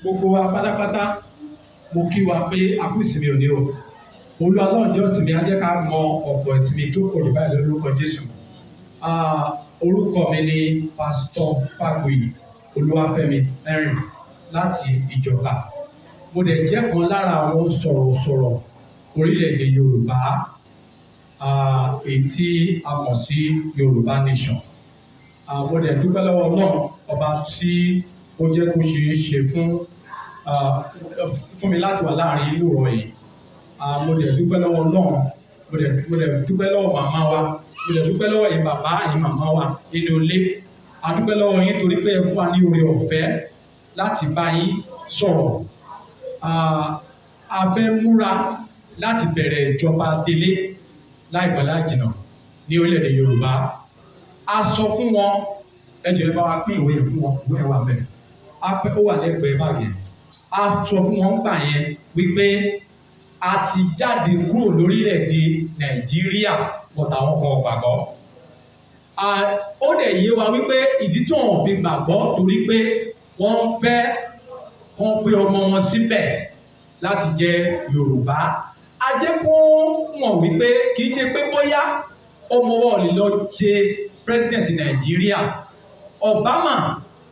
Gbogbo wa pátápátá, mo kí wa pé a kú ìsinmi òní o. Olúwa lọ́jọ́ ìsinmi á jẹ́ ká mọ ọ̀pọ̀ ìsinmi tó pọ̀ jù báyìí lórúkọ Jésù. Orúkọ mi ni Pásítọ̀ Fágbuyì Olúwafẹ́mi Henry láti Ìjọba. Mo dẹ̀ jẹ́ kan lára àwọn sọ̀rọ̀sọ̀rọ̀ orílẹ̀-èdè Yorùbá, èyí tí a mọ̀ sí Yorùbá Nation. Mo dẹ̀ dúpẹ́ lọ́wọ́ Ọlọ́run ọba tí ó jẹ́ kó ṣeé ṣe fún mi láti wà láàrin ìlú ọ̀rọ̀ yìí. Mo dẹ̀ dúpẹ́ lọ́wọ́ Ọlọ́run, mo dẹ̀ dúpẹ́ lọ́wọ́ màmá wa, mo dẹ̀ dúpẹ́ lọ́wọ́ ẹ̀yin bàbá, ẹ̀yin màmá wa nínú ilé. A dúpẹ́ lọ́wọ́ yín torí pé ẹ fún wa ní oore ọ̀fẹ́ láti bá yín sọ̀rọ̀. A fẹ́ múra láti bẹ̀rẹ̀ ìjọba délé láìpẹ́ láì jìnnà ní orílẹ̀-èdè Yorùbá. A sọ fún wọn, ẹ jọ̀ọ́, ẹ bá wa pín ìwé yẹn fún wọn, ìwé yẹn wà bẹ́ẹ̀. A pẹ́ ó wà lẹ́gbẹ̀ẹ́ báàgì yẹn. A sọ fún wọn gbà yẹn wípé a ti jáde kúrò lórílẹ̀-èdè Nàìjíríà, but àwọn kan ò gbàgbọ́. Ó dẹ̀ yé wa wípé ìdí tí wọn ò fi gbàgbọ́, torí pé wọ́n fẹ́ kán gbé ọmọ wọn síbẹ̀ láti jẹ́ Yorùbá. A jẹ́ kó mọ̀ wípé kì í ṣe pé bóyá ọmọ wọn ò lè lọ ṣe president Nàìjíríà. Obama,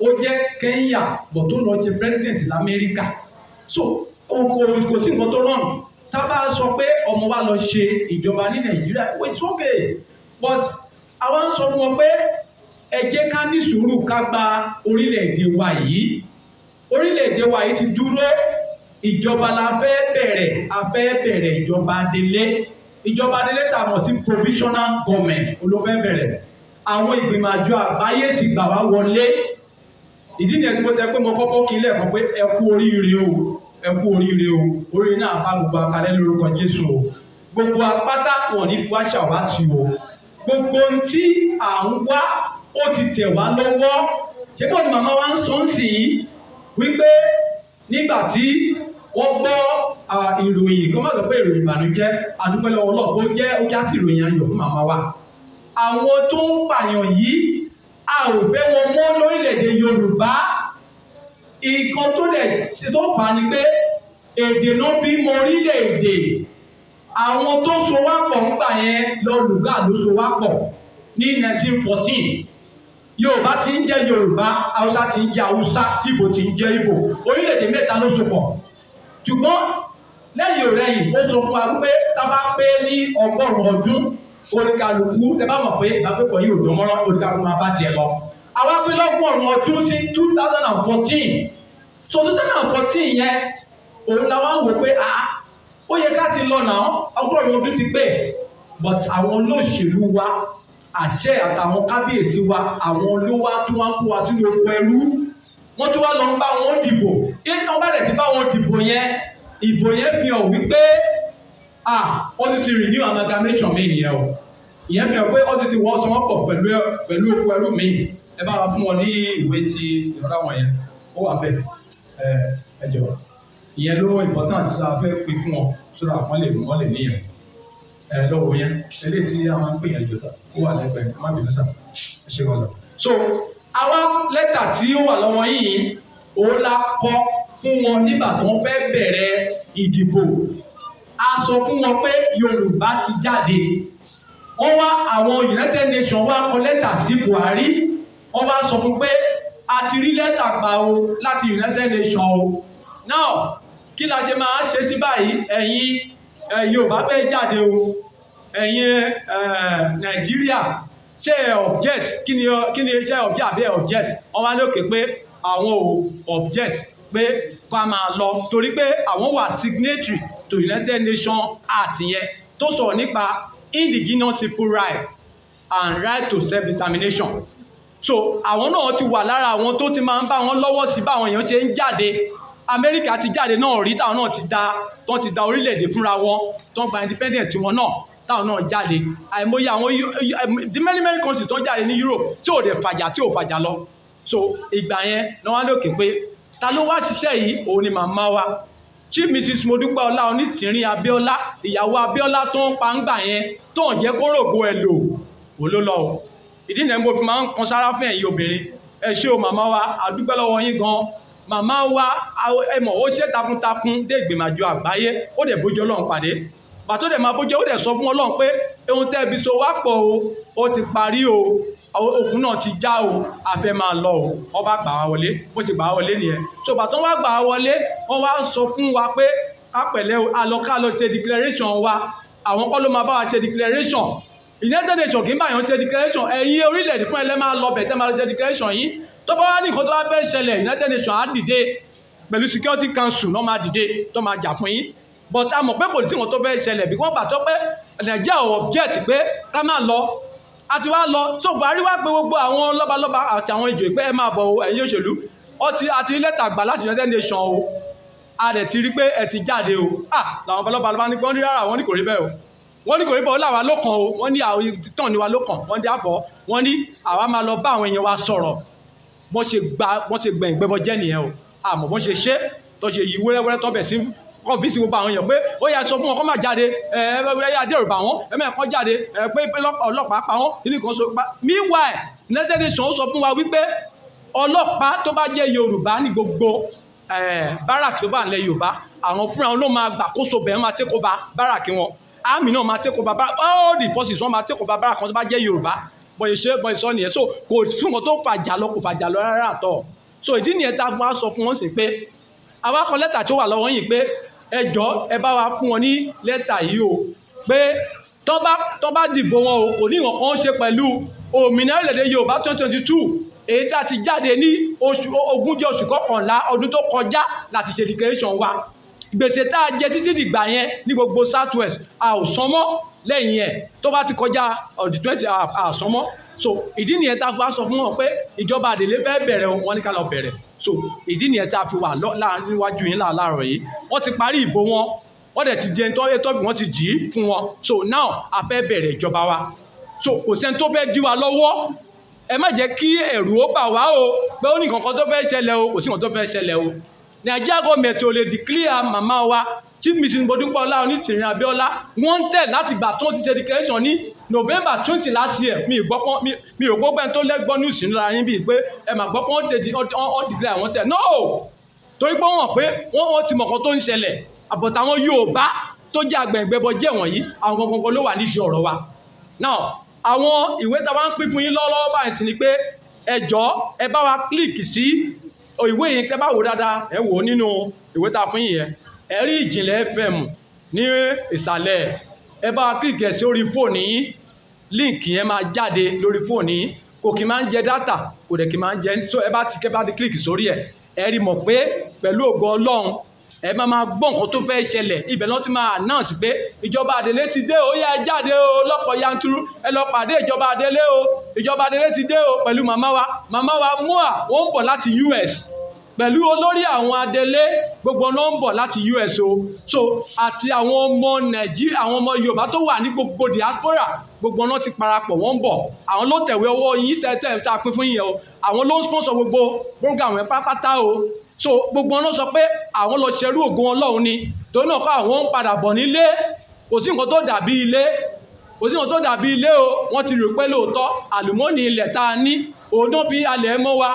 ó jẹ́ Kenya, but tó lọ ṣe president l'Amẹ́ríkà. So kò sí nǹkan tó wrong tá a bá sọ pé ọmọ wa lọ ṣe ìjọba ní Nàìjíríà. It's okay, but àwa ń sọ fún wọn pé ẹ jẹ́ ká ní sùúrù, ká gba orílẹ̀-èdè wa yìí. Orílẹ̀-èdè wa yìí ti dúró, ìjọba la fẹ́ bẹ̀rẹ̀. A fẹ́ bẹ̀rẹ̀ ìjọba délé. Ìjọba délé tá a mọ̀ sí provisional government olófẹ́ bẹ̀rẹ̀. Àwọn ìgbìmọ̀ àjọ àgbáyé ti gbà wá wọlé. Ìdí nìyẹn tí mo tẹ pé mo kọ́kọ́ kí lẹ́ẹ̀kan pé ẹ kú oríire o, ẹ kú oríire o. Oríire náà bá gbogbo akalẹ̀ lórúkọ Jésù o. Gbogbo apáta wọn ní fi wá ṣàwátì o. Gbogbo ohun tí à ń wá, ó ti tẹ̀ wá lọ́wọ́. Ṣé bọ́ọ̀ ni màmá wa ń sọ ń sìn yín wípé nígbà tí wọ́n gbọ́ ìròyìn kó má sọ pé ìròyìn ìbànújẹ́, àdúpẹ́ lọ́wọ́ Ọlọ́run, ó jẹ́ ó já sí ìròyìn ayọ̀ fún màmá wa. Àwọn tó ń pààyàn yìí, a ò fẹ́ wọn mọ́ lórílẹ̀‐èdè Yorùbá. Ìkan tó dẹ̀ ṣe tó fà á ni pé èdè náà bí mọ orílẹ̀-èdè. Àwọn tó so wá pọ̀ ńgbà yẹn lọ, Lugard ló so wá pọ̀ ní 1914. Yorùbá ti ń jẹ́ Yorùbá, Haúsá ti ń jẹ́ Haúsá, Ìgbò ti ń jẹ́ Ìgbò. Orílẹ̀-èdè mẹ́ta ló so pọ̀. Ṣùgbọ́n lẹ́yìn òrẹ́yìn, ó sọ fún wa pé tá a bá pé ní 100 ọdún, oníkàlùkù, tẹ bá mọ̀ pé ìbágbépọ̀ yìí ò dán mọ́rán, oníkàlùkù máa bá tiẹ̀ lọ. Àwa pé lọ́gọ́rùn-ún ọdún sí 2014. So 2014 yẹn, òun la wá ń wò pé, ah, ó yẹ ká ti lọ náà, 100 ọdún ti pé. But àwọn olóṣèlú wa, àṣẹ àtàwọn kábíyèsí wa, àwọn olówó tó wá ń kó wa sínú oko ẹrú, wọ́n tún wá lọ ń bá wọn dìbò. Wọ́n bá dẹ̀ ti bá wọn dìbò yẹn, ìbò yẹn fi hàn wípé, ah, wọ́n tún ti renew amalgamation mi nìyẹn o. Ìyẹn fi hàn pé wọ́n tún ti wọ́n sọ wọ́n pọ̀ pẹ̀lú oko ẹrú mi. Ẹ bá wa fún wọn ní ìwé tí ìrọ̀lá wọn yẹn, ó wà bẹ́ẹ̀. Ẹ ẹ jọ̀ọ́, ìyẹn ló important tí a fẹ́ pín fún wọn sódà wọ́n lè níyẹn. Ẹ lọ́wọ́ yẹn, eléyìí tí a máa ń pè yẹn jọ sá, ó wà lẹ́gbẹ̀ẹ́. Má bínú sá, ẹ ṣe wọn sọ. So àwa, lẹ́tà tí ó wà lọ́wọ́ yìí, òun la kọ fún wọn nígbà tó ń fẹ́ bẹ̀rẹ̀ ìdìbò. A sọ fún wọn pé Yorùbá ti jáde. Wọ́n wá, àwọn United Nations wá kọ lẹ́tà sí Buhari. Wọ́n wá sọ fún pé a ti rí lẹ́tà gbà o láti United Nations o. Now, kí la ṣe máa ṣe sí báyìí? Ẹ̀yin Yorùbá fẹ́ jáde o, ẹ̀yin Nàìjíríà, ṣé ẹ object? Kí ni ṣé ẹ object àbí ẹ object? Wọ́n wá lókè pé àwọn ò object, pé ká máa lọ, torí pé àwọn wà signatory to United Nations Act yẹn tó sọ̀rọ̀ nípa indigenous people right and right to self-determination. So àwọn náà ti wà lára àwọn tó ti máa ń bá wọn lọ́wọ́ sí báwọn èèyàn ṣe ń jáde. Amẹ́ríkà ti jáde náà rí, táwọn náà ti da tó ti da orílẹ̀-èdè fúnra wọn, tó ń gba independent wọn náà, táwọn náà jáde. Àìmọye àwọn the many many countries tó ń jáde ní Europe tí ò dẹ̀ fàjà, tí ò fàjà lọ. So ìgbà yẹn ni wọ́n á lókè pé ta ló wá ṣiṣẹ́ yìí? Òun ni màmá wa, Chief Mrs Modúpẹ́ọlá Onítìrín Abíọ́lá, ìyàwó Abíọ́lá tó ń pa ń gbà yẹn, tó ń jẹ́ kó rògo ẹ̀ lò, òun ló lọ o. Ìdí nìyẹn mo fi máa ń kan sára fún ẹ̀yin obìnrin. Ẹ ṣé o, màmá wa, a dúpẹ́ lọ́wọ́ yín gan. Màmá wa, ẹ mọ̀, ó ṣe takuntakun dé ìgbìmọ̀ àjọ àgbáyé. Ó dẹ̀ bójú Ọlọ́run pàdé. Pàtó dẹ̀ máa bójú, ó dẹ̀ sọ fún Ọlọ́run pé ohun tẹ́ ibi so wá pọ̀ o, ó ti parí o, okùn náà ti já o, a fẹ́ máa lọ o. Wọ́n bá gbà wá wọlé. Bó ti gbà wá wọlé nìyẹn. So bàtọ́ wá gbà wá wọlé, wọ́n wá sọ fún wa pé ká pẹ̀lẹ́ o, a lọ, ká lọ ṣe declaration wa. Àwọn kọ́ ló máa bá wa ṣe declaration. United Nations kì í bá yàn ṣe declaration. Ẹ̀yin orílẹ̀-èdè fún ẹlẹ́ máa lọ bẹ̀ tẹ́ máa lọ ṣe declaration yìí. Tó bá wá ní nǹkan tó bá fẹ́ ṣẹlẹ̀, United Nations á dìde pẹ̀lú Security Council náà, máa dìde tó máa jà fún yín. But a mọ̀ pé kò sí nǹkan tó fẹ́ ṣẹlẹ̀ bí wọ́n gbà tó pé Nàìjíríà ò object pé ká má lọ. A ti wá lọ. So Buhari wá pé gbogbo àwọn lọ́balọ́ba àti àwọn ìjòyè pé ẹ máa bọ̀ o, ẹ̀yin òṣèlú, ó ti àti lẹ́tà gbà láti United Nations o, a dẹ̀ ti rí pé ẹ ti jáde o. Ah, làwọn lọ́balọ́ba ní pé wọ́n ní rárá, wọ́n ní kò rí bẹ́ẹ̀ o, wọ́n ní kò rí bẹ́ẹ̀ o, láwa ló kàn o. Wọ́n ní àwọn tán ni wa ló kàn. Wọ́n dí àbọ̀, wọ́n ní àwa máa lọ bá àwọn èèyàn wa sọ̀rọ̀. Bọ́n ṣe gba, bọ́n ṣe gbẹ̀yìn gbẹ́bọ jẹ́ nìyẹn o. Àmọ́ bọ́n ṣe ṣe tó ṣe yí wẹ́rẹ́wẹ́rẹ́ tó bẹ̀ sí convince gbogbo àwọn èèyàn pé ó yá, sọ fún wọn kó má jáde, ẹ ẹ yá dẹ́rù bà wọ́n, ẹ mẹ́rin kan jáde, ẹ pé ọlọ́pàá pa wọ́n kíní kan so pa. Meanwhile, United Nations sọ fún wa wípé ọlọ́pàá tó bá jẹ́ Yorùbá ní gbogbo barrack tó bá nílẹ̀ Yorùbá, àwọn fúnra wọn ló máa gbàkóso bẹ̀rẹ̀, máa take over barrack wọn. Army náà máa take over, all the forces wọn máa take over barrack wọn tó bá jẹ́ Yorùbá. Bọ́yì ṣe bọ́yì sọ nìyẹn. So kò sí nǹkan tó fàjà lọ, kò fàjà lọ rárá àtọ̀. So ìdí nìyẹn tá a wá sọ fún wọn sí pé àwa kọ lẹ́tà tó wà lọ́wọ́ yìí pé ẹ jọ̀ọ́, ẹ bá wa fún wọn ní lẹ́tà yìí o, pé tó bá dìbò wọn o, kò ní nǹkan kan ṣe pẹ̀lú òmìnira orílẹ̀-èdè Yorùbá 2022, èyí tí a ti jáde ní oṣù ogúnjọ́ oṣù kọkànlá ọdún tó kọjá láti ṣe declaration wa. Gbèsè tá a jẹ títí dìgbà yẹn ní gbogbo South West, a ò san mọ́. Lẹ́yìn ẹ̀ tó bá ti kọjá ọdún 20, a san mọ́. So ìdí nìyẹn tá a fi wá sọ fún wọn pé ìjọba àdèlé fẹ́ bẹ̀rẹ̀, wọn ní ká lọ bẹ̀rẹ̀. So ìdí nìyẹn tá a fi wà níwájú yín láàárọ̀ yìí. Wọ́n ti parí ìbò wọn, wọ́n dẹ̀ ti jẹun tó wọ́n ti jì í fún wọn. So now a fẹ́ bẹ̀rẹ̀ ìjọba wa. So kò sẹ́ni tó fẹ́ dí wa lọ́wọ́. Ẹ má jẹ́ kí ẹ̀rù ó bà wá o pé ó ní nǹkan kan tó fẹ́ ṣẹlẹ̀ o. Kò sí nǹkan tó fẹ́ ṣẹlẹ̀ o. Nigeria government ò lè declare màmá wa, Chief Mrs. Modúpẹ́ọlá Onítìrín Abíọ́lá, wanted láti gbà tó ti ṣe declaration ní November 20 last year. Mi gbọ́, mi ò gbọ́ pé tó lẹ́gbọ́n news ńlá yín bíi pé ẹ mà gbọ́ pé wọ́n tẹ̀ wọ́n declare wanted. No, torí pé wọ́n pé wọ́n ti mọ̀ kan tó ń ṣẹlẹ̀ àbọ̀tà. Àwọn Yorùbá tó jẹ́ àgbẹ̀ngbẹ̀bọ jẹ́ wọ̀nyí, àwọn gangan ló wà nídìí ọ̀rọ̀ wa. Now, àwọn ìwé tá a wá ń pín fún yín lọ́wọ́lọ́wọ́ báyìí sí ni pé ẹ jọ̀ọ́, ẹ bá wa click sí ìwé yìí. Tẹ́ bá wò dáadáa, ẹ wò ó nínú ìwé tá a fún yín yẹn, ẹ rí Ìjìnlẹ̀ FM ní ìsàlẹ̀. Ẹ bá wa click ẹ̀ sí orí fóònù yín, link yẹn máa jáde lórí fóònù yín. Kò kí máa ń jẹ data, kò dẹ̀ kí máa ń jẹ. So ẹ bá ti kẹ́ bá ti click sórí ẹ̀, ẹ rí mọ̀ pé pẹ̀lú ògo Ọlọ́run, ẹ máa máa gbọ́ nǹkan tó fẹ́ ṣẹlẹ̀. Ibẹ̀ lọ́n ti máa announce pé ìjọba àdèlé ti dé o, ó yá, ẹ jáde o lọ́pọ̀ yanturu, ẹ lọ pàdé ìjọba àdèlé o. Ìjọba àdèlé ti dé o pẹ̀lú màmá wa, màmá wa mua. Wọ́n ń bọ̀ láti US pẹ̀lú olórí àwọn adelé, gbogbo ọ̀nà ń bọ̀ láti US o. So àti àwọn ọmọ Nàìjíríà, àwọn ọmọ Yorùbá tó wà ní gbogbo diaspora, gbogbo ọ̀nà ti parapọ̀, wọ́n ń bọ̀. Àwọn ló tẹ̀wé ọwọ́ yín tẹ́tẹ́ tá a pín fún yín o. Àwọn ló ń sponsor gbogbo program yẹn pátápátá o. So gbogbo ọ̀nà sọ pé àwọn lọ ṣerú ògùn Ọlọ́run ni, torí náà kọ́ àwọn ń padà bọ̀ nílé. Kò sí nǹkan tó dàbí ilé, kò sí nǹkan tó dàbí ilé o. Wọ́n ti rò pé lóòótọ́ àlùmọ́ọ́nì ilẹ̀ tá a ní, òun náà fi alẹ̀ mọ́ wa.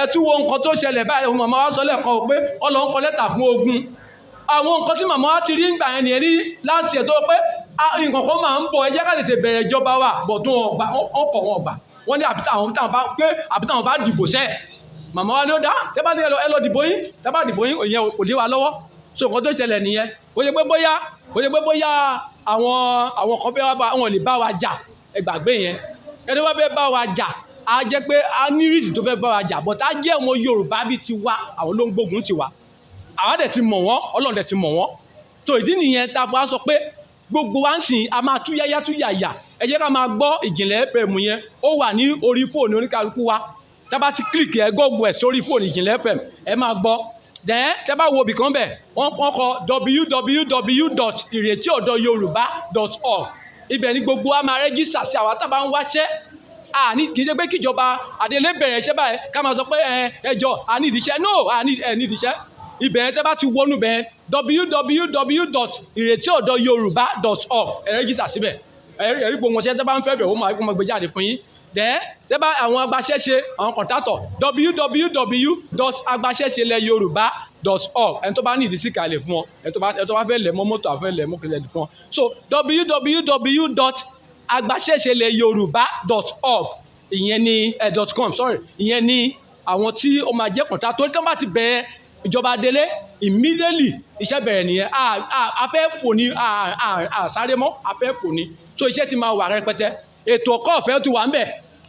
Ẹ tún wo nǹkan tó ṣẹlẹ̀ báyìí. Òun màmá wa sọ lẹ́ẹ̀kan o pé wọ́n lọ ń kọ lẹ́tà fún ogun. Àwọn nǹkan tí màmá wa ti rí ńgbà yẹn nìyẹn ní láti ẹ̀ tó pé nǹkan kan máa ń bọ̀, ẹ jẹ́ ká tètè bẹ̀rẹ̀ ìjọba wa bọ̀ tó wọn gbà, wọ́n kọ̀, wọn gbà. Wọ́n ní àbí táwọn bá pé àbí táwọn bá dìbò sẹ́ẹ̀. Màmá wa ní ó dá, tẹ́ bá ní ẹ lọ dìbò yín, tẹ́ bá dìbò yín, ìyẹn kò dé wa lọ́wọ́. So nǹkan tó ṣẹlẹ̀ nìyẹn. Kò ṣe pé bóyá àwọn kan fẹ́ wá bá wọn lè bá wa jà. Ẹ gbàgbé yẹn. Ẹni wọ́n fẹ́ bá wa jà, á jẹ́ pé a ní reason tó fẹ́ bá wa jà, but á jẹ́ ọmọ Yorùbá bíi ti wa, àwọn ló ń gbógun ti wa. Àwa dẹ̀ ti mọ̀ wọ́n, Ọlọ́run dẹ̀ ti mọ̀ wọ́n. Tó ìdí nìyẹn tá a fọ́ sọ pé gbogbo wa ń sìn, a máa tú yáyá tú yàyà. Ẹ jẹ́ ká máa gbọ́ Ìjìnlẹ̀ FM yẹn. Ó wà ní orí fóònù oníkálukú wa. Tá a bá ti click ẹ, Google ẹ̀ sórí fóònù, Ìjìnlẹ̀ FM, ẹ máa gbọ́. Then tẹ́ bá wo ibìkan bẹ̀, wọ́n kọ www.iretiodoryoruba.org. Ibẹ̀ ni gbogbo wa máa register sí. Àwa tá a bá ń wáṣẹ́, àní kì í ṣe pé kíjọba àdélé bẹ̀rẹ̀ iṣẹ́ báyìí, ká máa sọ pé ẹ ẹjọ́ a ní ìdíṣẹ́. No, a ní ẹ ní ìdíṣẹ́. Ibẹ̀ yẹn, tẹ́ bá ti wọnú bẹ̀, www.iretiodoryoruba.org, ẹ register síbẹ̀. Ẹ rí gbogbo wọn ṣẹ́ tẹ́ bá ń fẹ́ bẹ̀, wọ́n máa gbé jáde fún yín. Then tẹ́ bá àwọn agbaṣẹ́ṣe, àwọn contractor, www.agbaṣẹ́ṣelẹ̀yorùbá.org. Ẹni tó bá ní ìdí sí kalẹ̀ fún wọn, ẹni tó bá fẹ́ lẹ̀ mọ́ mọ́tò, àfẹ́ lẹ̀ mọ́ kílẹ̀ fún wọn. So www.agbaṣẹ́ṣelẹ̀yorùbá.org, ìyẹn ni .com, sorry. Ìyẹn ni àwọn tí ó máa jẹ́ contractor. Torí tí wọ́n bá ti bẹ̀rẹ̀ ìjọba délé, immediately iṣẹ́ bẹ̀rẹ̀ nìyẹn. A fẹ́ fò ní, a sáré mọ́, a fẹ́ fò ní. So iṣẹ́ ti máa wà rẹpẹtẹ. Ètò ẹ̀kọ́ ọ̀fẹ́ ti wà ń bẹ̀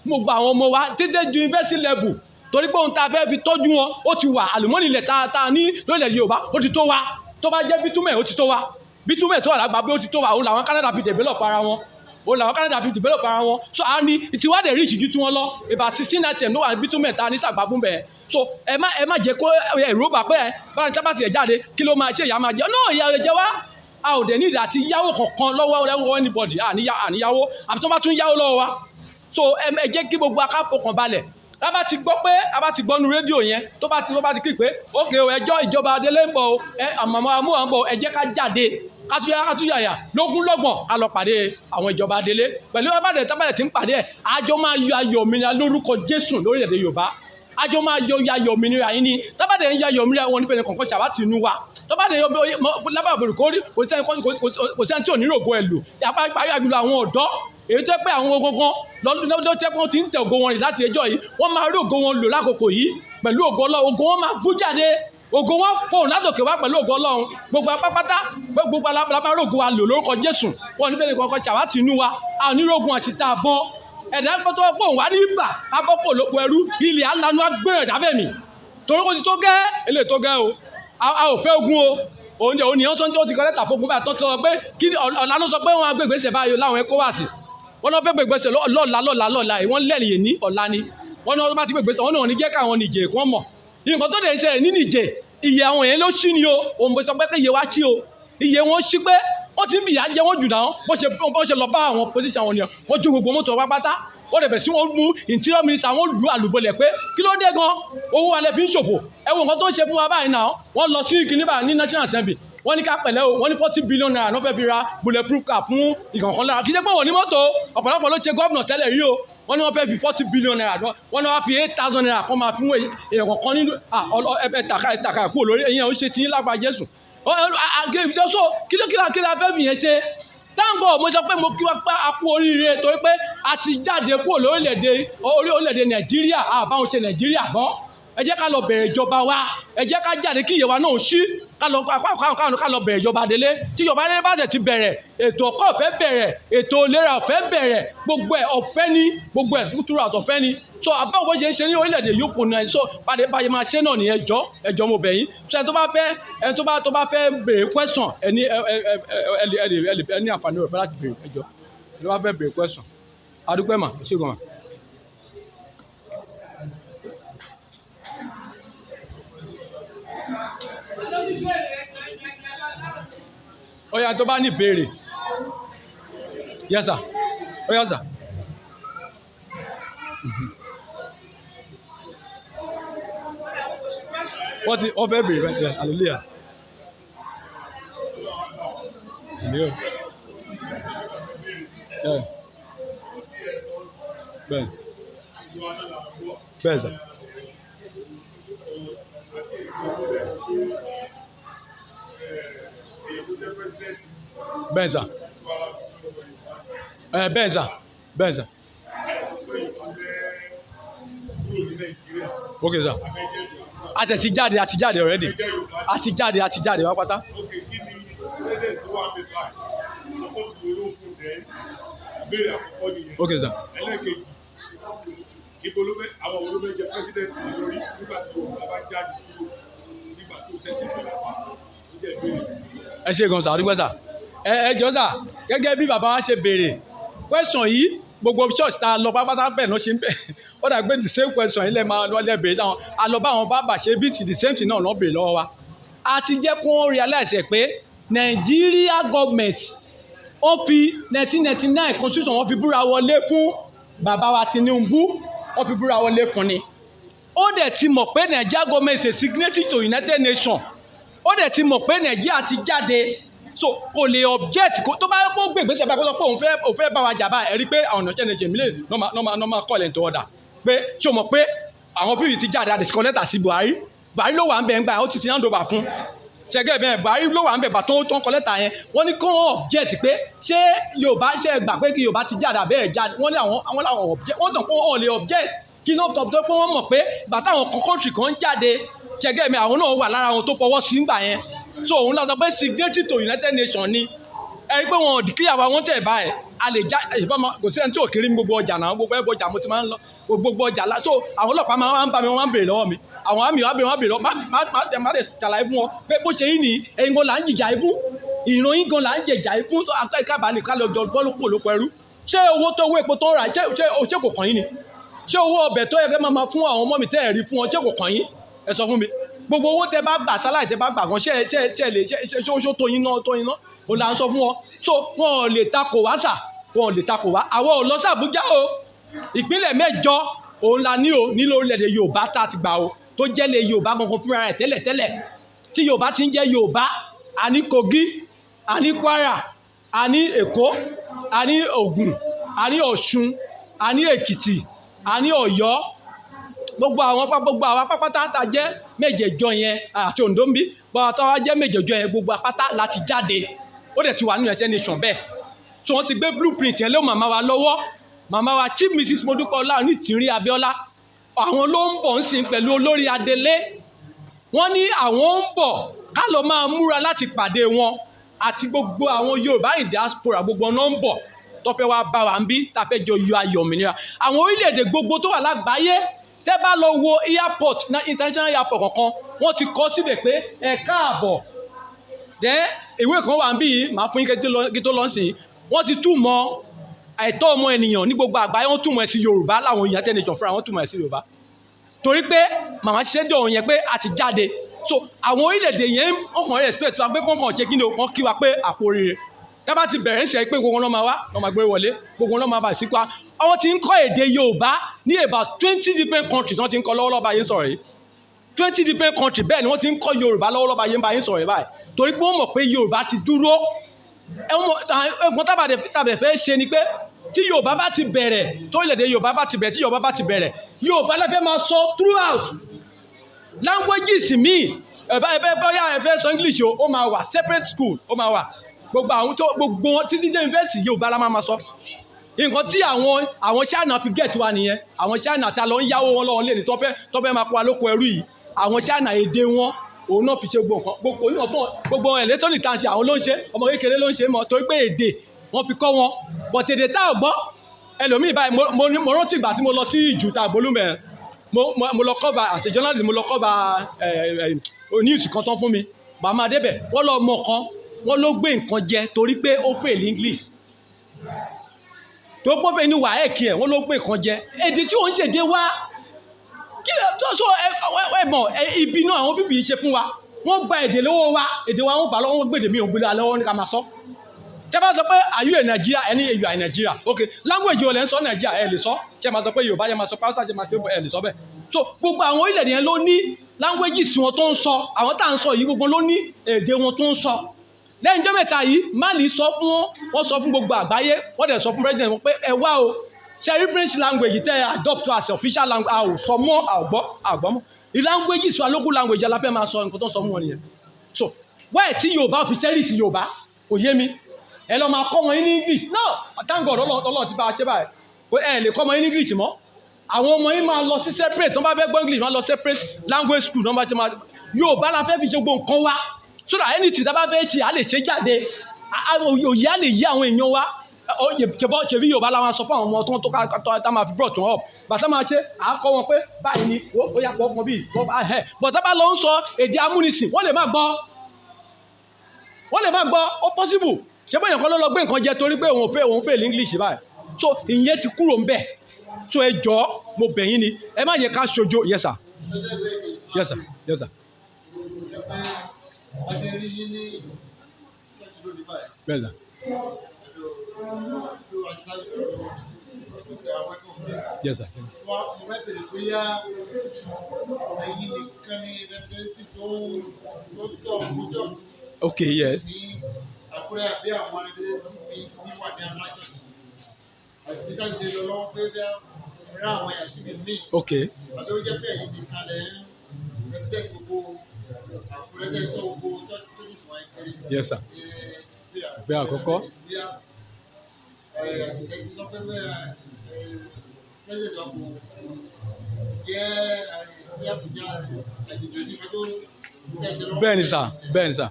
gbogbo àwọn ọmọ wa títí ju university level, torí pé ohun tá a fẹ́ fi tọ́jú wọn, ó ti wà. Àlùmọ́nì ilẹ̀ tá a ní lórílẹ̀ Yorùbá, ó ti tó wa. Tó bá jẹ́ bitumen, ó ti tó wa. Bitumen tó wà lágbàá, ó ti tó wa. Òun làwọn Canada fi develop ara wọn, òun làwọn Canada fi develop ara wọn. So a ní ìtiwádìí rí ìṣíjú tí wọ́n lọ about 16 item ló wà ní bitumen tá a ní sàgbàbùn bẹ́ẹ̀. So ẹ má jẹ́ kó ẹ̀rù bà pé ẹ báyìí tá bá tiẹ̀ jáde, kí ló máa ṣe? Ìyá máa jẹ no, ìyá rẹ̀ jẹ wá. A ò dẹ̀ ní ìdí àti yáwó kankan lọ́wọ́ lọ́wọ́ anybody. Àníyáwó àbí tó bá tún yáwó lọ́wọ́ wa. So ẹ jẹ́ kí gbogbo akápò kan balẹ̀. A bá ti gbọ́ pé a bá ti gbọ́ nu rédíò yẹn, tó bá ti kí pé ókè o, ẹjọ́ ìjọba adélé ń bọ̀ o, ẹ àmàmọ́ amúhà ń bọ̀ o, ẹ jẹ́ ká jáde, ká tún yàyà lógún lọ́gbọ̀n, ká lọ pàdé àwọn ìjọba adélé pẹ̀lú abàdé tábàdé tí ń pàdé ẹ̀. Àjọ máa yọ ayọ̀ òmìnira lórúkọ Jésù lórílẹ̀‐èdè Yorùbá. Àjọ máa yọ ayọ̀ òmìnira yìí ni. Tábàdé ń yọ ayọ̀ òmìnira wọn nífẹ̀ẹ́ kọ̀ọ̀kan ṣàwátì inú wa. Tábàdé lábàá àbòrò kórí, kò sẹ́ni tí ò ní rògbò ẹ̀ lò àgbàlù. Àwọn ọ̀dọ́ èyí tó pé àwọn gangan lọ́dún tẹ́ pé wọ́n ti ń tẹ ògo wọn rìn láti ẹjọ́ yìí, wọ́n máa rí ògo wọn lò lákòókò yìí pẹ̀lú ògo Ọlọ́run. Ògo wọn máa bú jáde, ògo wọn fòun látòkè wá pẹ̀lú ògo Ọlọ́run. Gbogbo apápátá, gbogbo alábàárò ògo wa lò lórúkọ Jésù. Wọn ní bẹ́ẹ̀ kankan ṣàwátì inú wa. A ò ní rógun àṣìta àbọn ẹ̀dá tó pọ̀ wá ní ibà abọ́pọ̀ lóko ẹrú ilẹ̀ alanu agbẹ́rẹ̀ dábẹ́ mi torí kò ti tó gẹ́ eléyìí tó gẹ́ o. A ò fẹ́ ogun o. Òun jẹ́ òun nìyẹn tó ti kọ́ lẹ́tà fógun báyìí tó ti sọ pé kí ọ̀la ló sọ pé wọ́n á gbé ìgbésẹ̀ báyìí láwọn ECOWAS. Wọ́n náà fẹ́ gbé ìgbésẹ̀ lọ́la lọ́la lọ́la yìí. Wọ́n lẹ́rìí ní ọ̀la ni wọ́n náà bá ti gbé ìgbésẹ̀. Wọ́n náà ní jẹ́ káwọn Nìjẹ̀ kí wọ́n mọ̀ nǹkan tó dẹ̀ ń ṣẹlẹ̀ ní Nìjẹ̀. Iye àwọn èèyàn ló ṣí ni o. Òun bó sọ pé iye wa ṣí o, iye wọn ṣí pé wọ́n ti ń bìyà jẹ wọ́n jù náà. Bó ṣe lọ bá àwọn position wọn nìyẹn, wọ́n jó gbogbo mọ́tò wá pátá. Wọ́n dẹ̀ bẹ̀ sí wọ́n mú interior minister, wọ́n lù àlùbọ̀lẹ̀ pé kí ló dé gan, owó alẹ́ fi ń ṣòfò. Ẹ wo nǹkan tó ń ṣe fún wa báyìí náà. Wọ́n lọ sí kìnní báyìí ní National Assembly, wọ́n ní ká pẹ̀lẹ́ o. Wọ́n ní 40 billion naira ló fẹ́ fi ra bulletproof car fún ìkọ̀ọ̀kan lára. Kì í ṣe pé wọ́n ní mọ́tò, ọ̀pọ̀lọpọ̀ ló ṣe gómìnà tẹ́lẹ̀ rí o. Wọ́n ní wọ́n fẹ́ fi 40 billion naira, wọ́n ní wọ́n fi 8,000 naira kọ́ máa fún èèyàn kọ̀ọ̀kan nínú ẹ̀tàkà kúrò lórí èèyàn. Ó ṣe tí ń lápá Jésù. So kí ló kí la fẹ́ fi yẹn ṣe? Thank God, mo sọ pé mo kí wá pé a kú oríire, torí pé a ti jáde kúrò lórílẹ̀‐èdè Nàìjíríà. Àbáwọn ṣe Nàìjíríà mọ́. Ẹ jẹ́ ká lọ bẹ̀rẹ̀ ìjọba wa. Ẹ jẹ́ ká jáde kí ìyẹ̀wà náà ṣí, ká lọ bẹ̀rẹ̀ ìjọba délé. Tí ìjọba délé bá ṣe ti bẹ̀rẹ̀, ètò ọkọ̀ ọ̀fẹ́ bẹ̀rẹ̀, ètò ìlera ọ̀fẹ́ bẹ̀rẹ̀, gbogbo ẹ̀ ọ̀fẹ́ ní, gbogbo ẹ̀ tútúrà ọ̀fẹ́ ni. So àbáwọ̀ bó ṣe ń ṣe ní orílẹ̀-èdè yòókù náà, so pàdé báyìí máa ṣe náà nìyẹn. Jọ ẹjọ́ mo bẹ̀ yín. So ẹni tó bá fẹ́ béèrè question, ẹni ẹ ẹ ẹ ẹ ẹ ẹ ẹ ní àǹfààní rẹ̀ fẹ́ láti béèrè. Ẹjọ́ ẹni tó bá fẹ́ béèrè question. Adúpẹ́ mà ṣé gan. Ó yá, tó bá ní ìbéèrè. Yes sir. Ó yá sir. Wọ́n fẹ́ béèrè bẹ́ẹ̀. Hallelujah. Hallelujah. Yeah. Bẹ́ẹ̀ bẹ́ẹ̀ sir. Bẹ́ẹ̀ sir. Ẹ bẹ́ẹ̀ sir, bẹ́ẹ̀ sir. Ok sir. A tẹ̀ sí jáde, a ti jáde already. A ti jáde, a ti jáde wá pátá. Ok, kí ni president tó wà ní báyìí support wo ló fún ẹ? Ìbéèrè àkọ́kọ́ nìyẹn. Ok sir. Ẹlẹ́ẹ̀kejì, ibo ló fẹ́, àwọn wo ló fẹ́ jẹ president ní lórí nígbà tí Yorùbá bá jáde kúrò, nígbà tó ṣẹ̀ṣẹ̀ bẹ̀rẹ̀ pa? Ó jẹ́ ìbéèrè. Ẹ ṣe gan sir, àdúgbò sir. Ẹ jọ sir, gẹ́gẹ́ bí bàbá wa ṣe béèrè question yìí, gbogbo church tá a lọ pápátá bẹ́ẹ̀ náà ṣe ń bẹ̀. Ó dà pé the same question yìí lẹ́ máa lọ béèrè táwọn a lọ bá àwọn bàbá ṣe bí ti the same thing náà lọ́ béèrè lọ́wọ́ wa. A ti jẹ́ kó realize ẹ̀ pé Nigeria government, ó fi 1999 constitution, wọ́n fi búra wọlé fún bàbá wa Tinubu, wọ́n fi búra wọlé fún ni. Ó dẹ̀ ti mọ̀ pé Nigeria government is a signatory to United Nations. Ó dẹ̀ ti mọ̀ pé Nàìjíríà ti jáde. So kò lè object kó tó bá kó gbé ìgbésẹ̀ báyìí, kó sọ pé òun fẹ́ bá wa jà báyìí. Ẹ rí i pé àwọn ọ̀nà ṣẹ̀lẹ̀ ṣèmílẹ̀ normal call into order pé ṣé o mọ̀ pé àwọn pípì ti jáde àti kọ lẹ́tà sí Buhari. Buhari ló wà ń bẹ̀ ń gbà, ó ti hand over fún ṣẹgẹ́ bẹ́ẹ̀. Buhari ló wà ń bẹ̀ gbà tó ń kọ lẹ́tà yẹn. Wọ́n ní kó wọ́n object pé ṣé Yorùbá ṣe gbà pé kí Yorùbá ti jáde àbẹ́ ẹ̀ jáde. Wọ́n ní àwọn làwọn object. Wọ́n tàn pé wọ́n lè object kí náà tọ́ pé wọ́n mọ̀ pé bàtà àwọn country kan ń jáde ṣẹgẹ́ mi, àwọn náà wà lára àwọn tó fọwọ́ sí ńgbà yẹn. So òun la sọ pé signatory to United Nations ni. Ẹ rí pé wọn ò declare wa, wọ́n tẹ̀ báyìí a lè já ìbọn. Kò sí ẹni tí ò kiri ní gbogbo ọjà náà, gbogbo ẹbọ ọjà mo ti máa ń lọ gbogbo ọjà la. So àwọn ọlọ́pàá máa ń bá mi, wọ́n máa ń béèrè lọ́wọ́ mi, àwọn àmì wọ́n béèrè, wọ́n béèrè lọ́wọ́ má tẹ̀ má tẹ̀ ṣàlàyé fún wọn pé bó ṣe yín ni ẹ̀yin gan là ń jìjà ikú, ìran yín gan là ń jìjà ikú tó akọ́ ìkábàálẹ̀ ká lọ jọ bọ́ọ̀lù kò lóko ẹrú. Ṣé owó tó owó epo tó ń rà, ṣé kò kàn yín ni? Ṣé owó ọbẹ̀ tó yẹ kẹ́ máa fún àwọn ọmọ mi tẹ́ ẹ̀ rí fún wọn, ṣé kò kàn yín? Ẹ sọ fún mi. Gbogbo owó tẹ́ bá gbà sálàì, tẹ́ bá gbà gan, ṣé lè ṣé tó yín náà, tó yín náà? Ó là ń sọ fún wọn. So wọn ò lè takò wá sà, wọn ò lè takò wá. Àwọn ò lọ sí Àbújá o. Ìpínlẹ̀ 8 òun la ní o nílò orílẹ̀-èdè Yorùbá tá a ti gbà o, tó jẹ́ lè Yorùbá gangan fúnra rẹ̀ tẹ́lẹ̀tẹ́lẹ̀ tí Yorùbá ti ń jẹ́ Yorùbá. A ní Kogi, a ní Kwara, a ní Èkó, a ní Ògùn, a ní Ọ̀ṣun, a ní Èkìtì, a ní Ọ̀yọ́. Gbogbo àwọn pápátá tá a jẹ́ 8 yẹn àti Oǹdó ń bí bọ́wọ́ tó wá jẹ́ 8 yẹn, gbogbo apáta láti jáde. Ó dẹ̀ ti wà nínú United Nation bẹ́ẹ̀ tí wọ́n ti gbé blueprint yẹn lé màmá wa lọ́wọ́, màmá wa Chief Mrs Modúpẹ́ Ọlá Onítìrí Abíọ́lá. Àwọn ló ń bọ̀ ń sìn pẹ̀lú olórí adelé. Wọ́n ní àwọn ń bọ̀, ká lọ máa múra láti pàdé wọn àti gbogbo àwọn Yorùbá in diaspora. Gbogbo ọ̀nà ń bọ̀ tó fẹ́ wá bá wa ń bí tá a fẹ́ jọ yọ ayọ̀ òmìnira. Àwọn orílẹ̀-èdè gbogbo tó wà lágbàáyé, tẹ́ bá lọ wo airport na international airport kankan, wọ́n ti kọ síbẹ̀ pé ẹ káàbọ̀. Then ìwé kan wà ń bí yìí, màá fún yín kí tó lọ sí. Wọ́n ti túmọ̀ ẹ̀tọ́ ọmọ ènìyàn ní gbogbo àgbáyé, wọ́n túmọ̀ ẹ̀ sí Yorùbá. Láwọn United Nations fúnra wọ́n túmọ̀ ẹ̀ sí Yorùbá torí pé màmá ṣiṣẹ́ dé òun yẹn pé a ti jáde. So àwọn orílẹ̀-èdè yẹn, wọ́n kàn respect wa pé kọ́kàn ṣe kí ni o, wọ́n kí wa pé àpò oríire. Tá bá ti bẹ̀rẹ̀ ń ṣe pé gbogbo wọn máa wá, wọ́n máa gbé wọlé, gbogbo wọn máa bá sí kwa. Àwọn tí ń kọ́ èdè Yorùbá ní about 20 different countries, wọ́n ti ń kọ́ lọ́wọ́lọ́wọ́ báyìí sọ̀rọ̀ yìí. 20 different countries, bẹ́ẹ̀ ni wọ́n ti ń kọ́ Yorùbá lọ́wọ́lọ́wọ́ báyìí sọ̀rọ̀ yìí báyìí, torí pé wọ́n mọ̀ pé Yorùbá ti dúró. Ẹ̀wọ̀n tábàdẹ̀ fẹ́ ṣe ni pé tí Yorùbá bá ti bẹ̀rẹ̀, tó ilẹ̀-èdè Yorùbá bá ti bẹ̀rẹ̀, tí Yorùbá bá ti bẹ̀rẹ̀, Yorùbá la fẹ́ máa sọ throughout. Languages míì, ẹ̀bá ẹ̀fẹ́ bóyá ẹ fẹ́ sọ English o, ó máa wà separate school, ó máa wà gbogbo àwọn tó gbogbo wọn títí dé university, Yorùbá la máa sọ. Nǹkan tí àwọn China fi get wa nìyẹn. Àwọn China tá lọ ń yáwó wọn lọ́wọ́ lé ní tó fẹ́ máa kó wa lóko ẹrú yìí, àwọn China, èdè wọn òun náà fi ṣe gbogbo nǹkan, gbogbo onímọ̀ tó gbogbo electronic tá à ń ṣe, àwọn ló ń ṣe. Ọmọ kékeré ló ń ṣe mọ́ torí pé èdè wọn fi kọ́ wọn. But èdè tá ò gbọ́ ẹlòmíì báyìí, mo rántí ìgbà tí mo lọ sí Ìjù tá àgbólúmẹ̀, mo lọ cover as a journalist, mo lọ cover news kan tán fún mi. Bàmá débẹ̀, wọ́n lọ mọ kan, wọ́n ló gbé nǹkan jẹ torí pé ó fail English tó pọ́n fẹ́ ní WAEC ẹ̀, wọ́n ló gbé nǹkan jẹ, èdè tí òun ṣèdè wá kí ló tó sọ. Ẹ mọ̀ ibi náà àwọn bíbí ṣe fún wa, wọ́n gba èdè lọ́wọ́ wa, èdè wa wọ́n gbà lọ́wọ́, wọ́n gbèdè mi ò gbé lọ́wọ́ ní ká máa sọ. Tẹ́ bá sọ pé, "Are you a Nigeria?" Ẹni, "You are Nigeria." Ok, language wo lẹ́ ń sọ Nigeria? Ẹ lè sọ. Ṣé máa sọ pé Yorùbá yẹn máa sọ Hausa, ṣe máa sọ? Ẹ lè sọ bẹ́ẹ̀. So gbogbo àwọn orílẹ̀-èdè yẹn ló ní languages wọn tó ń sọ. Àwọn tá à ń sọ yìí, gbogbo ló ní èdè wọn tó ń sọ. Lẹ́yìn ọjọ́ 3 yìí, Mali sọ fún wọ́n, sọ fún gbogbo àgbáyé, wọ́n dẹ̀ sọ fún president wọn pé ẹ wá o, ṣe rí French language tẹ́ ẹ adopt as official language, a ò sọ mọ́, a ò gbọ́, a ò gbọ́ mọ́. The languages wa, local language la fẹ́ máa sọ. Nǹkan tó sọ fún wọn nìyẹn. So why tí Yorùbá fi cherish Yorùbá kò yé mi. Ẹ lọ máa kọ́ wọn ní English. No, thank God, Ọlọ́run ti bá a ṣe báyìí pé ẹ lè kọ́ wọn ní English mọ́. Àwọn ọmọ yín máa lọ sí separate, tó bá fẹ́ gbọ́ English, máa lọ separate language school náà. Bá ṣe máa Yorùbá la fẹ́ fi ṣe gbogbo nǹkan wa, so that anything tá a bá fẹ́ ṣe, a lè ṣe jáde, òye á lè yí àwọn èèyàn wa. Ṣèbí Yorùbá la máa sọ fún àwọn ọmọ tó tó tá máa fi brought wọn up. Bàtà máa ṣe à á kọ́ wọn pé báyìí ni ó yà pọ̀ ọkàn bíi ẹ̀. Bọ̀tá bá lọ ń sọ èdè amúnisìn, wọ́n lè má gbọ́, wọ́n lè má gbọ́. Ó possible. Ṣé bóyá nǹkan ló lọ gbé nǹkan jẹ torí pé òun fẹ́ English báyìí. So ìyẹn ti kúrò ń bẹ̀. So ẹ jọ̀ọ́, mo bẹ̀ yín ni, ẹ má yẹ ká ṣojo. Yes sir, yes sir, yes sir. A ṣe rí yín ní lónìí báyìí. Bẹ́ẹ̀ sir. Tó àti sáré tó ṣe àwọn ẹ̀kọ́ mi. Yes sir. Wọ́n mo fẹ́ bèrè bóyá ẹ̀yin nìkan ni representative tó tọ̀ kójọ Okay, yes. ní Àkúrẹ́ àbí àwọn ẹni ní wà ní alájọsìn àti bí sáà ṣe lọ lọ́wọ́ pé bẹ́ẹ̀ rán àwọn ẹ̀yà síbi míì. Ok. Àti ó jẹ́ pé ẹ̀yin nìkan lẹ̀ ń represent gbogbo Àkúrẹ́ tẹ́ tó gbogbo tó tó ní ìsìn wáyé kiri. Yes, sir. Ìgbé àkọ́kọ́. Ẹ ti sọ pé president wa kò jẹ́ bí Àbújá àjèjì sí ìfẹ́ tó tẹ̀sí lọ́wọ́. Bẹ́ẹ̀ ni sà, bẹ́ẹ̀ ni sà.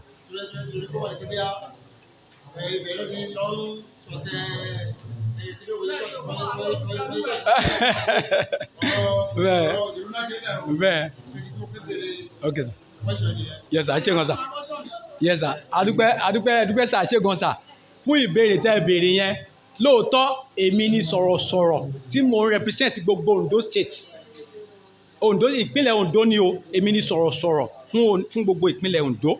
Bẹ́ẹ̀ bẹ́ẹ̀, ok sir. Yes sir, ẹ ṣé gan sir. Yes sir, adúpẹ́, adúpẹ́, adúpẹ́ sir, ẹ ṣé gan sir fún ìbéèrè tẹ́ ẹ béèrè yẹn. Lóòótọ́, èmi ni sọ̀rọ̀sọ̀rọ̀ tí mo ń represent gbogbo Ondo State. Ondo, ìpínlẹ̀ Ondo ni o. Èmi ni sọ̀rọ̀sọ̀rọ̀ fún gbogbo ìpínlẹ̀ Ondo.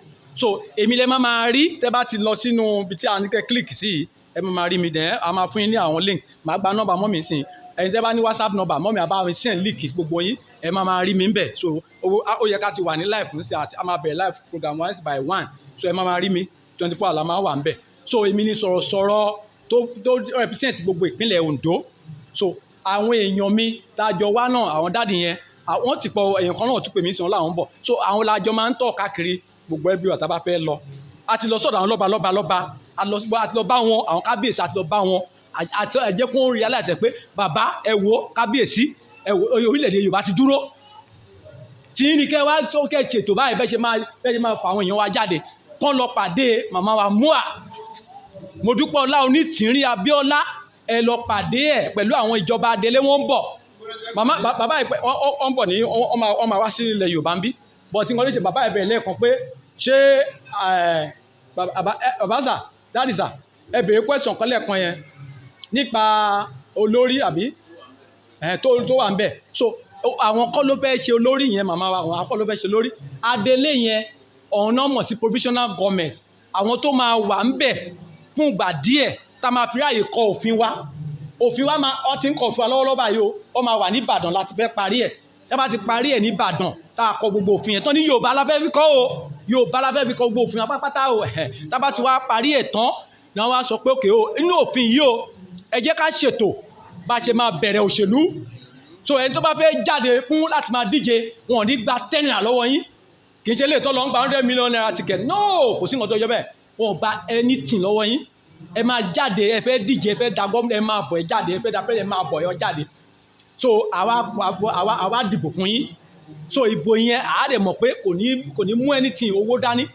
So èmi lẹ máa máa rí tẹ́ bá ti lọ sínú ibi tí a ní kẹ́ click sí yìí, ẹ máa máa rí mi dẹ̀. A máa fún yín ní àwọn link. Màá gba nọ́mbà mummy sí i. Ẹ̀yin tẹ́ bá ní WhatsApp number mummy, àbá mi send link gbogbo yín, ẹ máa máa rí mi ńbẹ̀. So ó yẹ ká ti wà ní live nísìnyí, àti a máa bẹ̀rẹ̀ live program one by one. So ẹ máa máa rí mi, 24 hours la máa wà ńbẹ̀. So èmi ni sọ̀rọ̀sọ̀rọ̀ tó represent gbogbo ìpínlẹ̀ Ondo. So àwọn èèyàn mi tá a jọ wá náà, àwọn daddy yẹn, àwọn ti pọ̀. Èèyàn kan náà tún pè mí sí wọn láwọn ń bọ̀. So àwọn la jọ máa ń tọ̀ káàkiri gbogbo ẹbí wa tá a bá fẹ́ lọ. A ti lọ sọ́dọ̀ àwọn lọ́ba lọ́ba lọ́ba, a ti lọ bá wọn, àwọn kábíyèsí, a ti lọ bá wọn. Àti ẹ jẹ́ kó ń realize pé bàbá, ẹ wo kábíyèsí, ẹ wo orílẹ̀-èdè Yorùbá ti dúró tí ní kẹ́ wá tó kẹ́ ṣètò báyìí, bẹ́ẹ̀ ṣe máa fa àwọn èèyàn wa jáde kán lọ pàdé màmá wa Mua Mọ́dúpẹ́ Ọlá Onítìrí Abíọ́lá. Ẹ lọ pàdé ẹ̀ pẹ̀lú àwọn ìjọba adelé, wọn ń bọ̀. Màmá, bàbá yìí, wọ́n ń bọ̀ ní wọ́n máa wá sí ilẹ̀ Yorùbá ń bí. But tí wọ́n lè ṣe, bàbá yìí bẹ̀rẹ̀ lẹ́ẹ̀kan pé ṣé bàbá sà, daddy sà, ẹ béèrè question kan lẹ́ẹ̀kan yẹn nípa olórí àbí tó wà ń bẹ̀. So àwọn kọ́ ló fẹ́ ṣe olórí yẹn. Màmá wa, àwọn kọ́ ló fẹ́ ṣe olórí adelé yẹn. Ọ̀hún náà mọ̀ sí provisional government, àwọn tó máa wà ń bẹ̀ fún ìgbà díẹ̀ tá a máa fi ráàyè kọ òfin wa. Òfin wa máa ọ ti ń kọ òfin wa lọ́wọ́lọ́wọ́ báyìí o. Ó máa wà ní Ìbàdàn láti fẹ́ parí ẹ̀. Tá a bá ti parí ẹ̀ ní Ìbàdàn, tá a kọ gbogbo òfin yẹn tán, ní Yorùbá la fẹ́ fi kọ́ o, Yorùbá la fẹ́ fi kọ gbogbo òfin wa pátápátá o. Ẹ̀ tá a bá ti wá parí ẹ̀ tán ni wọ́n wá sọ pé òkè o, inú òfin yìí o, ẹ jẹ́ ká ṣètò bá a ṣe máa bẹ̀rẹ̀ òṣèlú. So ẹni tó bá fẹ́ jáde fún láti máa díje, wọn ò ní gba 10 naira lọ́wọ́ yín. Kì í ṣe lè tọ́ lọ ń gba 100 million naira ticket. No, kò sí nǹkan tó yọ bẹ́ẹ̀. Wọn ò gba anything lọ́wọ́ yín. Ẹ máa jáde, ẹ fẹ́ díje, ẹ fẹ́ da gómìnà, ẹ máa bọ̀, ẹ jáde. Ẹ fẹ́ da president, ẹ máa bọ̀, ẹ jáde. So àwa dìbò fún yín. So ìbò yẹn, àá dẹ̀ mọ̀ pé kò ní mú anything owó dání.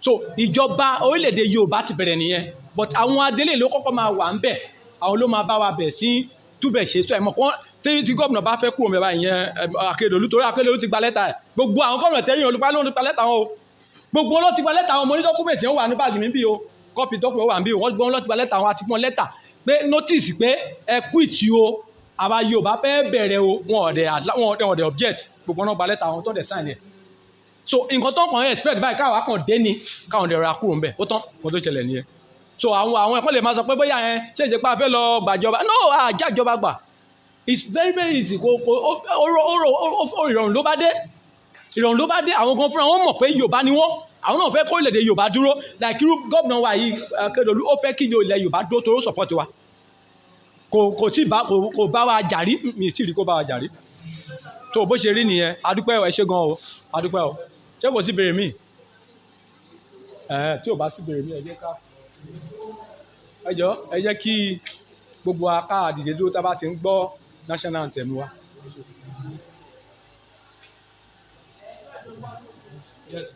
So ìjọba orílẹ̀-èdè Yorùbá ti bẹ̀rẹ̀ nìyẹn. But àwọn adélé ló kọ́kọ́ máa wà ń bẹ̀, àwọn ló máa bá wa bẹ̀ sí túbẹ̀ ṣe. Tó ẹ̀ mọ̀ kán tí gómìnà bá fẹ́ kúrò mẹ́ba ìyẹn Akérédolú, torí Akérédolú ti gba lẹ́tà ẹ̀. Gbogbo àwọn gómìnà tẹ́yìn olùpa ló ń gba lẹ́tà wọn o. Gbogbo wọn ló ti gba lẹ́tà wọn. Mo ní document yẹn wà ní báàgì mi bí o, copy document wà níbí o. Wọ́n gbọ́n ló ti gba lẹ́tà wọn àti fún wọn lẹ́tà pé notice pé ẹ quit o, àwa Yorùbá fẹ́ bẹ̀rẹ̀ o. Wọn ò dẹ̀ object. Gbogbo wọn náà gba lẹ́tà wọn tó dẹ̀ sign ẹ̀. So nǹkan tó ń kàn expect báyìí, káwa kàn dé ni, káwọn dẹ̀ ra kúrò ńbẹ̀, ó tán. Nǹkan tó ṣẹlẹ̀ nìyẹn. So àwọn ẹ̀kọ́ lè máa sọ pé bóyá ẹ ṣe ìjẹ́pá fẹ́ lọ gbàjọba. No, àjàjọba gbà, it's very very easy. Kò ó ó ó ó ìrọ̀rùn ló bá dé, ìrọ̀rùn ló bá dé. Àwọn gan fúnra wọn mọ̀ pé Yorùbá ni wọ́n. Àwọn náà fẹ́ kó orílẹ̀-èdè Yorùbá dúró, like irú gómìnà wa yìí, Akérédolú, ó fẹ́ kí ilẹ̀ Yorùbá dúró torí ó support wa. Kò tí bá kò bá wa jàrí, mi sì rí kó bá wa jàrí. Tó bó ṣe rí nìyẹn. Adúpẹ́ ẹ ṣé gan o, adúpẹ́ o. Ṣé kò sí béèrè míì? Ẹ̀ tí ò bá sí béèrè míì, ẹ jẹ́ ká, ẹ jọ̀ọ́, ẹ jẹ́ kí gbogbo wa ká dìde dúró tá a bá ti ń gbọ́ national anthem wa. Yes.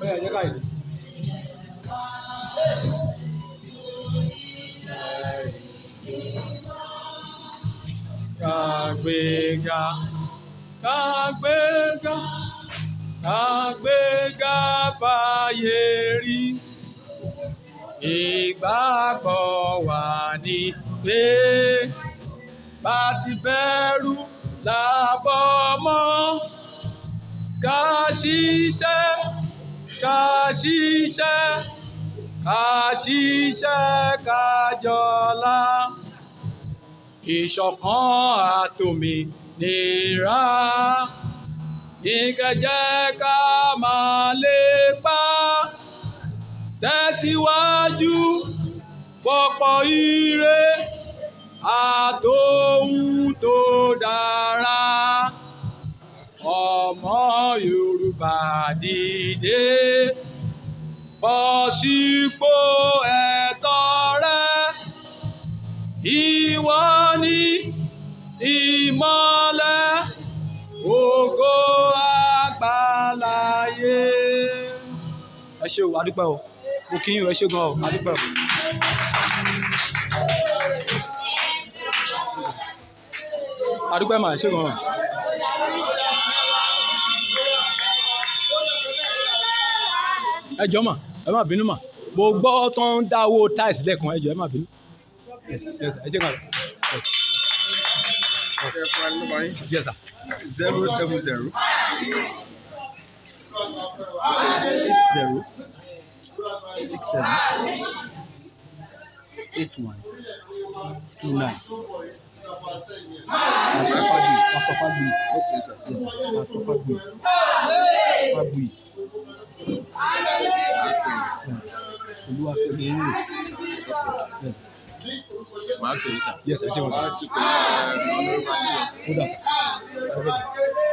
Ó yá, ẹ jẹ́ ká yìí. Kàgbéga, kàgbéga, kàgbéga fáyé rí. Ìgbàgbọ́ wa ni pé Bá ti bẹ̀rù làbọ̀ mọ́. Ká ṣiṣẹ́, ká ṣiṣẹ́, ká ṣiṣẹ́ ká jọlá. Ìṣọ̀kan àtòmìnira ní kẹjẹ́ ká máa lépa. Tẹ̀síwájú pọ̀pọ̀ ire àtòhun tó dára. Ọmọ Yorùbá dìde, bọ́ sípò ẹ̀tọ́ rẹ. Ìwọ ni ìmọ́lẹ̀ ògo àgbáláyé. Ẹ ṣé o, a dúpẹ́ o. Mo kí yín o, ẹ ṣé gan o, a dúpẹ́ o. A dúpẹ́ mà, ẹ ṣé gan o. Ẹ jọ̀ọ́ mà, ẹ má bínú mà. Mo gbọ́ tó ń dáwó tiles lẹ́ẹ̀kan, ẹ jọ̀ọ́ ẹ má bínú. Yes, yes, ẹ ṣé gan o. Yes, sir. 070 60 67 81 29. Pastor Fagbuyi. Okay, sir. Yes, sir. Pastor Fagbuyi. Fagbuyi. Olúwafẹ́mi Owórè. Yes. Màá pè é sir. Yes, ẹ ṣé wọn. Màá tún pè é ọ̀nà Ó dà sir.